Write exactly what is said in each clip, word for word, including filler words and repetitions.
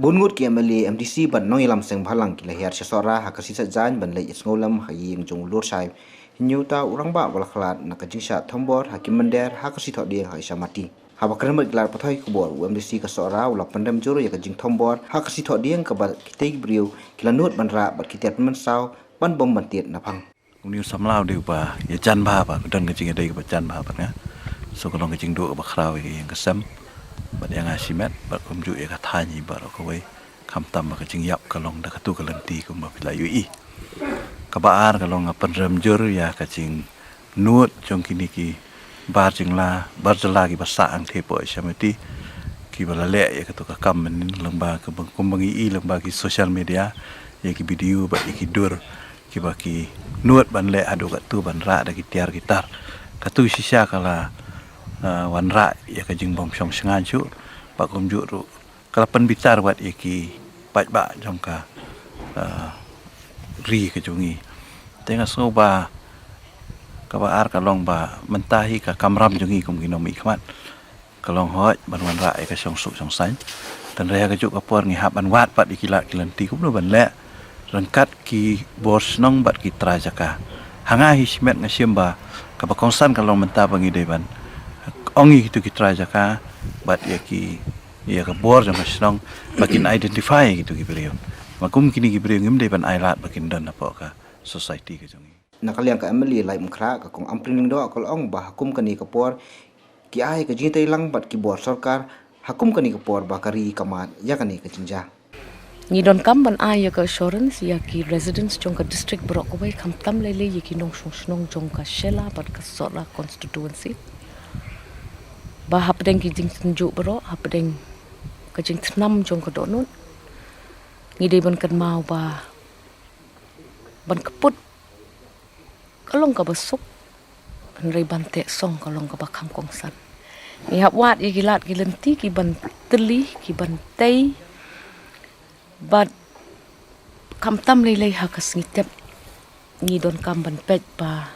Bun ngut ki M L A, M D C bad nongïalam seng bhalang ki la hiar sha Sohra ha ka Shisat Jain ban leit ïasngewlem ha ïing jong u Lurshai Hynñiewta, u rangbah ba la khlad na ka jingshah thombor ha ki mynder ha ka Sithohdieng ha Isha Mati. Haba kren bad ki lad pathai khubor, u M D C ka Sohra u la pynrem jur ïa ka jingthombor ha ka Sithohdieng kaba kitei ki briew ki la nud ban rah bad ki tiar pynmynsaw ban bym ban tied na phang. Uni u samla u dei uba ïajan bha, ba ka don ka jingïadei kaba jan bha bad nga. So ka long ka jingduh kaba khraw ïa ka ïing ka sem bad ïa nga shimet bad kumjuh ïa ka thaiñ hi baroh kawei. Khamtam ba ka jingïap ka long da katu ka lynti kumba phi la ïohi. Kaba ar ka long nga pynrem jur ïa ka jingnud jong kine ki bar jingla, bar jylla kiba sah hangthie hapoh Isha Mati, kiba la leh ïa katu ka kam mynnin lyngba ka bang, kumba ngi i lyngba ki social media, ïa ki video bad ïa ki dur kiba ki nud ban leh haduh katto ban rah da ki tiar ki tar. Katu shisha ka la, ah, wanrah ïa ka jingbym shong shngaiñ shuh, bad kumjuh ruh ka la pynbitar wat ïa ki paidbah jong ka, ah, ri ka jong ngi. Te nga sngew ba kaba ar ka long ba mynta hi ka kamram jong ngi kum ki nongmihkhmat ka long hooid ban wanrah ïa ka shongsuk shongsaiñ. Hynrei ha kajuh ka por ngi hap ban wad pat ïa ki lad ki lynti kumno ban leh ryngkat ki bor shnong bad ki trai jaka. Ha nga hi shimet nga shim ba kaba kongsan ka long mynta ba ngi dei ban ong ïa kitu ki trai jaka bad ïa ki, ïa ka bor jong ka shnong ba kin identify ïa kitu ki briew. Ma kum kine ki briew ngim dei ban ailad ba kin don hapoh ka society ka jong ngi. Na ka liang ka M L A Laitmynkhraw, ka Kong Ampareen Lyngdoh ka la ong ba ha kum kane ka por ki ai ka jingïatreilang bad ki bor sorkar ha kum kane ka por ba ka ri ka mad ïa kane ka jingjia. Ngi donkam ban ai ïa ka assurance ïa ki residents jong ka district baroh kawei, khamtam lei lei ïa ki nongshong shnong jong ka Shella bad ka Sohra constituency, ba hapdeng ki jingtynjuh baroh, hapdeng ka jingthnam jong ka dohnud, ngi dei ban kynmaw ba ban kyput ka long kaba suk, hynrei ban teh song ka long kaba kham kongsan. Ngi hap wad ïa ki lad ki lynti ki ban tylli, ki ban tei, bad khamtam lei lei ha ka sngi tep ngi donkam ban peit ba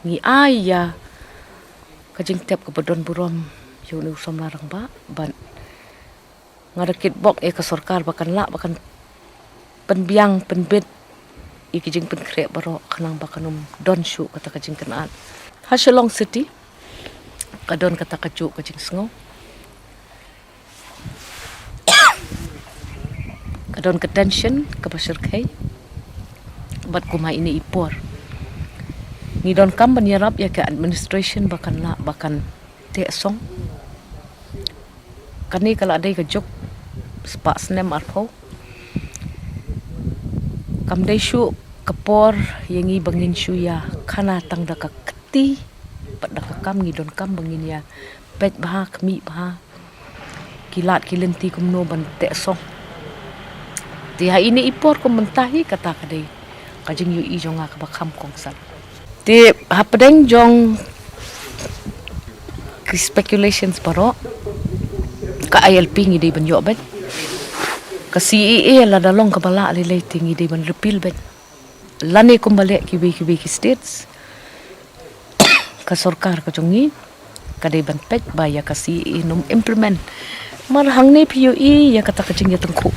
ngi ai ïa ka jingtep kaba don burom ïa une u samla rangbah, bad nga da kitbok ïa ka sorkar ba kan lah, ba kan pynbiang pynbit ïa ki jingpynkhreh baroh khnang ba kan ym don shuh kata ka jingkynad. Ha Shillong City ka don kata kajuh ka jingsngew, ka don ka tension kaba shyrkhei, bad kum ha ine i por ngi donkam ban ïarap ïa ka administration ba kan lah, ba kan teh song. Kane ka la dei ka juk spah snem arphew. Kam dei shuh ka por ïa ngi ba ngin shu ïa khana tang da ka kti bad da ka kam, ngi donkam ba ngin ïa peit bha, khmih bha ki lad ki lynti kumno ban teh song. Te ha ine i por kum mynta hi kata ka dei ka jingïohi jong nga kaba kham kongsan. Te hapdeng jong ki speculations baroh, ka I L P ngi dei ban ïoh beit. Ka C A A lada long kaba lah lei lei te ngi dei ban repeal beit. Lane kumba leh kiwei kiwei ki states, ka sorkar ka jong ngi ka dei ban peit ba ïa ka C A A nym implement. Mar hangne phi ïohi ïa kata ka jingïatyngkhuh,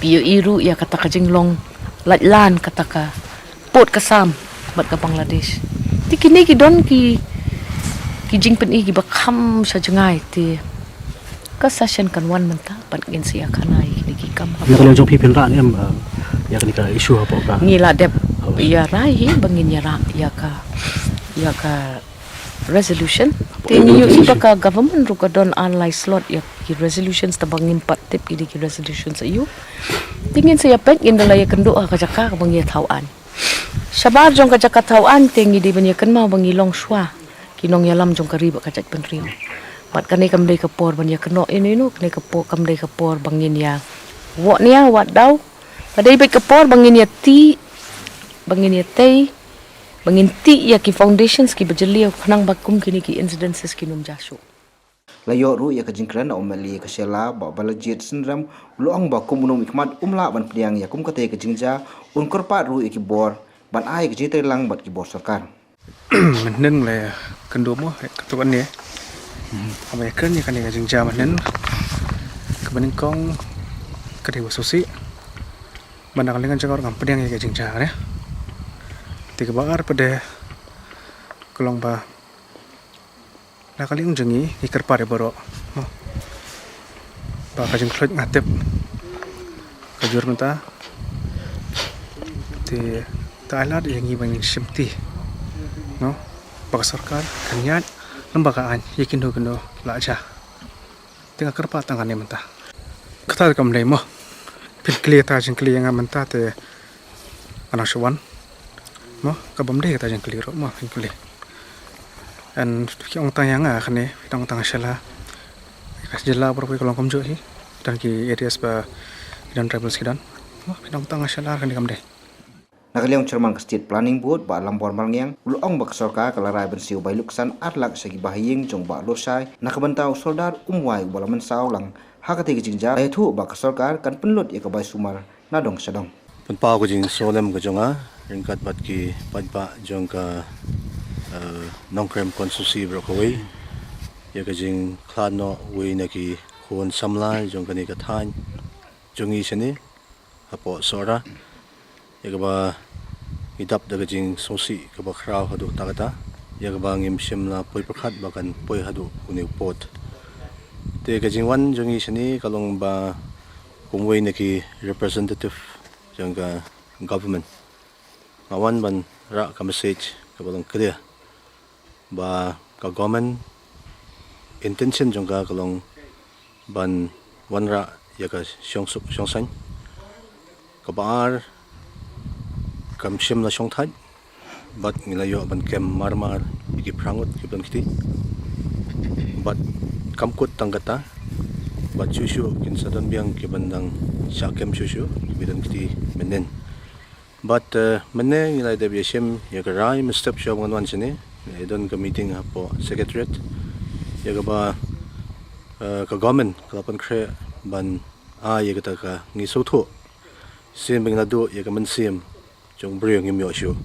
phi ïohi ruh ïa kata ka jinglong laitlan kata ka pud ka Assam bad ka Bangladesh. Te kine ki don ki, ki jingpyni kiba kham sha jngai, te ka session kan wan mynta bad ngin sa ïa khana ïa kine ki kam. Na ka liang jong phi phin rah ne em, uh, ïa kane ka issue hapoh ka? Ngi la dep ïa rai hi ba ngin ïa rah ïa ka, ïa ka resolution. Te ngi ïohi ba ka government ruh ka don ar lai slot ïa ki resolutions, tangba ngim pat tip kine ki resolutions aïu. Te ngin sa ïa peit, ngin da la ïa kynduh ha ka jaka kaba ngi ïa thaw aiñ. Shabar jong ka jaka thaw aiñ te ngi dei ban ïa kynmaw ba ngi long shuwa ki nongïalam jong ka ri bad ka jaitbynriew. Bad kane kam dei ka por ban ïa kynnoh ïano ïano, kane ka por, kam dei ka por ba ngin ïa wad nia wad daw. Ka dei beit ka por ba ngin ïa tih, ba ngin ïa tei, ba ngin tih ïa ki foundations kiba jylliew khnang ba kum kine ki incidences kin ym jia shuh. La ïoh ruh ïa ka jingkren na u M L A ka Shella, Bah Balajied Synrem, u la ong ba kum u nongmihkhmat um lah ban pdiang ïa kum katei ka jingjia, un kyrpad ruh ïa ki bor ban ai ïa ka jingtreilang bad ki bor sorkar. Mynhynnin la kynduh mo, eh, katto katne. Haba ïa kren ïa kane ka jingjia mynhynnin, kaba nyngkong ka dei ba sngewsih. Ba na ka liang jong nga ruh ngam pdiang ïa ka jingjia ne. Te kaba ar pat de ka long ba na ka liang jong ngi ngi kyrpad ïa baroh, mo. Ba ka jingkhluit nga tip ka jur mynta. Te ta ai lad ïa ngi ba ngin shimti, no, ba ka sorkar kan ïaid lem bad ka aiñ ïa kino kino la jia. Te nga kyrpad tang kane mynta. Kata kam dei mo. Phin kylli kata jingkylli ïa nga mynta te nga nang shu wan, mo, kabym dei kata jingkylli ruh mo phin kylli. And phi ong tang ïa nga kane, phi ong tang shala. Ka jylla baroh ka long kumjuh hi. Don ki areas ba ki don tribals ki don, mo, phi ong tang shala kane kam dei. Na ka liang u Chairman ka State Planning Board, Bah Lambor Malngiang, u la ong ba ka sorkar ka la rai ban siew bai luksan ar lak sha ki bahaïing jong Bah Lorshai na ka bynta u Sordar Umwai uba la mynsaw lang ha katei ka jingjia, la ïathuh ba ka sorkar kan pynlut ïa ka bai sumar na dong sha dong. Pynpaw ka jingsngewlem ka jong nga ryngkat bad ki paidbah jong ka, eh, Nongkrem constituency baroh kawei ïa ka jingkhlad noh wei na ki khun samla jong kane ka thaiñ jong ngi shane hapoh Sohra, ïa kaba ngi dap da ka jingsngewsih kaba khraw haduh katta katta, ïa kaba ngim shym la poi pyrkhat ba kan poi haduh une u pud. Te ka jingwan jong ngi shane ka long ba kum uwei na ki representative jong ka government, nga wan ban rah ka message kaba long clear ba ka government intention jong ka ka long ban wanrah ïa ka shongsuk shongsaiñ. Kaba ar, kam shym la shongthait bad ngi la ïoh ban kem mar mar ïa ki phra ngut kiba don kti. Bad kam kut tang kata, bad shuh shuh kin sa don biang kiban dang shah kem shuh shuh kiba don kti mynnin. Bad, eh, mynne ngi la dep ïashim ïa ka rai mynstep shuwa ba ngan wan shane, ngi la don ka meeting hapoh Secretariat ïa kaba, eh, ka government ka la pynkhreh ban ai ïa kata ka, ngi sngewthuh sien ba ngi la duh ïa ka mynsiem jong u briew ngim ïoh shuh.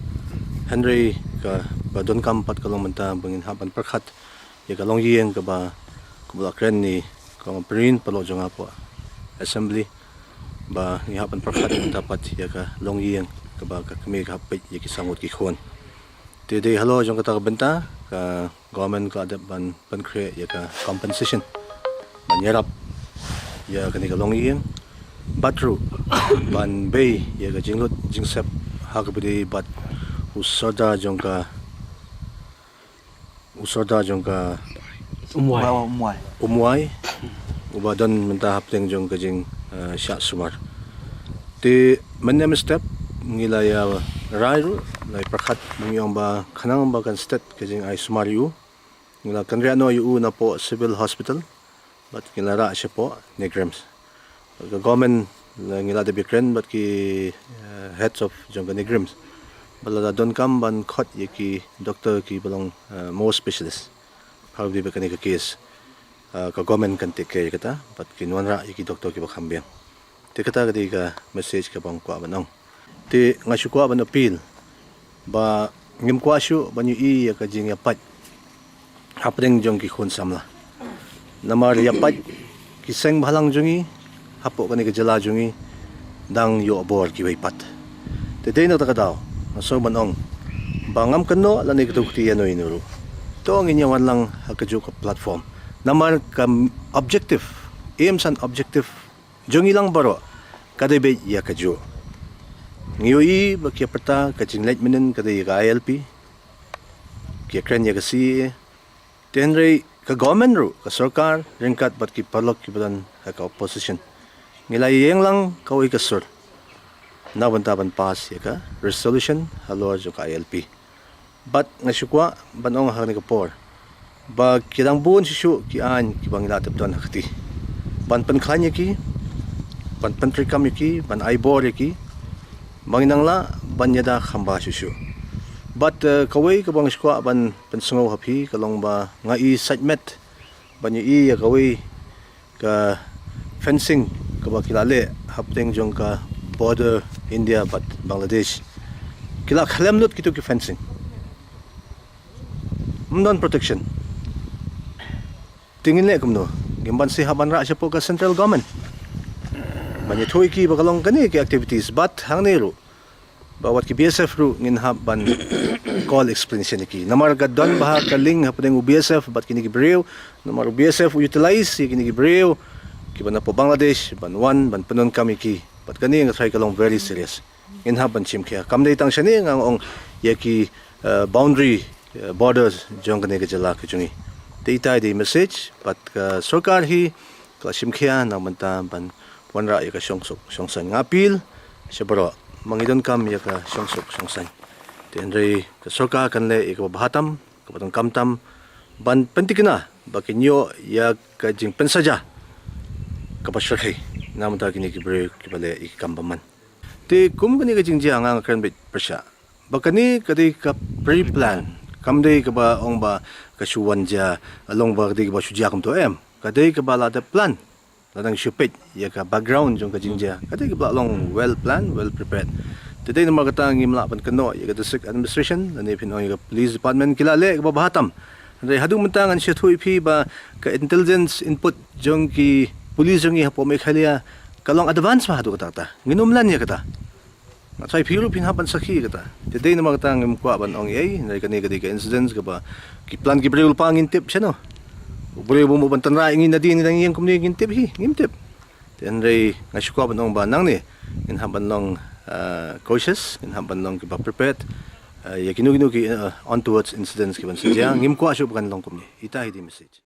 Hynrei kaba donkam pat ka long mynta ba ngin hap ban pyrkhat ïa ka longïing kaba, kaba la kren i Kong Prin paralok jong nga hapoh Assembly, ba ngi hap ban pyrkhat mynta pat ïa ka longïing kaba ka kmie ka hap peit ïa ki saw ngut ki khun. Te dei halor jong kata ka bynta ka government ka la dep ban pynkhreh ïa ka compensation ban ïarap ïa kane ka longïing, bad ruh ban bei ïa ka jinglut jingsep ha kaba ïadei bad u sordar jong ka, u sordar jong ka Umwai. Umwai. Umwai, uba don mynta hapdeng jong ka jing, eh, shah sumar. Te mynne mynstep ngi la ïa rai ruh, la ïa pyrkhat, ngi ong ba khnang ba kan stet ka jingai sumar ïa u, ngi la kynriah noh ïa u napoh Civil Hospital bad ngi la rah shapoh NEIGRIHMS. Ka government la, ngi la dep ïakren bad ki, eh, heads of jong ka NEIGRIHMS ba lada donkam ban khot ïa ki doktor kiba long, eh, more specialist ha kaba ïadei bad kane ka case, eh, ka government kan take care ïa kata bad kin wanrah ïa ki doktor kiba kham biang. Te kata ka dei ka message kaba nga kwah ban ong. Te nga shu kwah ban appeal ba ngim kwah shuh ban ïohi ïa ka jingïapait hapdeng jong ki khun samla. Namar ïapait ki seng bhalang jong ngi hapoh kane ka jylla jong ngi dang ïoh bor kiwei pat. Te dei na kata ka daw nga sngew ban ong ba ngam kynnoh lane kdew kti ïano ïano ruh. To ngin ïa wan lang ha kajuh ka platform. Namar ka objective, aims and objective jong ngi lang baroh ka dei beit ïa kajuh. Ngi ïohi ba ki ïa pyrta ka jingleit mynnin ka dei ïa ka I L P, ki ïa kren ïa ka C A A. Te hynrei ka government ruh, ka sorkar ryngkat bad ki paralok kiba don ha ka opposition, ngi la ïeng lang kawei ka sur na bynta ban pass ïa ka resolution halor jong ka I L P. Bad nga shu kwah ban ong ha kane ka por ba ki dang bun shuh shuh ki aiñ kiba ngi la tip don ha kti ban pynkhlaiñ ïa ki, ban pyntreikam ïa ki, ban ai bor ïa ki ba ngin nang lah ban ïada kham bha shuh shuh. Bad, eh, kawei kaba nga shu kwah ban pynsngew ha phi ka long ba nga i saiñmet ban ïohi ïa kawei ka fencing kaba ki la leh hapdeng jong ka border India bad Bangladesh. Ki la khlem lut kito ki fencing. Ym don protection. Te ngin leh kumno? Ngim ban shu hap ban rah shapoh ka central government. Ban ïathuh ïa ki ba ka long kane ki activities bad hangne ruh ba wat ki B S F ruh ngin hap ban call explanation ïa ki. Namar ka don bha ka link hapdeng u B S F bad kine ki briew. Namar u B S F u utilize ïa kine ki briew kiba na pdeng Bangladesh ban wan ban pyndonkam ïa ki. Bad kane nga tharai ka long very serious. Ngin hap ban shim khia. Kam dei tang shane, nga ong ïa ki, eh, boundary, eh, borders jong kane ka jylla ka jong ngi. Te itai dei message bad ka sorkar hi ka la shim khia na ka bynta ban wanrah ïa ka shongsuk shongsaiñ. Nga appeal sha baroh ba ngin donkam ïa ka shongsuk shongsaiñ. Te hynrei ka sorkar kan leh ïa kaba bha tam, kaba donkam tam ban pynthikna ba kin ïoh ïa ka jingpynsaja kaba shyrkhei na ka bynta kine ki briew kiba leh ïa ki kam bymman. Te kum kane ka jingjia, nga nga kren beit pyrshah ba kane ka dei ka pre-plan. Kam dei kaba ong ba ka shu wan jia, long ba ka dei kaba shu jia kumto, em. Ka dei kaba la dep plan. La dang shu peit ïa ka background jong ka jingjia. Ka dei kaba la long well plan, well prepared. Te dei namar kata ngim lah ban kynnoh ïa ka district administration lane phin ong ïa ka police department, ki la leh kaba bha tam. Hynrei haduh mynta ngan shu ïathuh ïa phi ba ka intelligence input jong ki police jong ngi hapoh Meghalaya ka long advance bha haduh katta katta. Ngin ym len ïa kata. Nga tharai phi ruh phin hap ban sakhi ïa kata. Te dei namar kata ngim kwah ban ong ei ei, hynrei kane ka dei ka incident kaba ki plan ki briew lypa, ngim tip shano. U briew ba mut ban tynrai ïa ngi nadien ngi dang ïeng kumne, ngim tip hi, ngim tip. Te hynrei nga shu kwah ban ong ba nangne ngin hap ban long, ah, cautious, ngin hap ban long kiba prepared, ah, ïa kino kino ki, ah, untoward incidents kiban sa jia. Ngim kwah shuh ba kan long kumne. Ita hi dei message.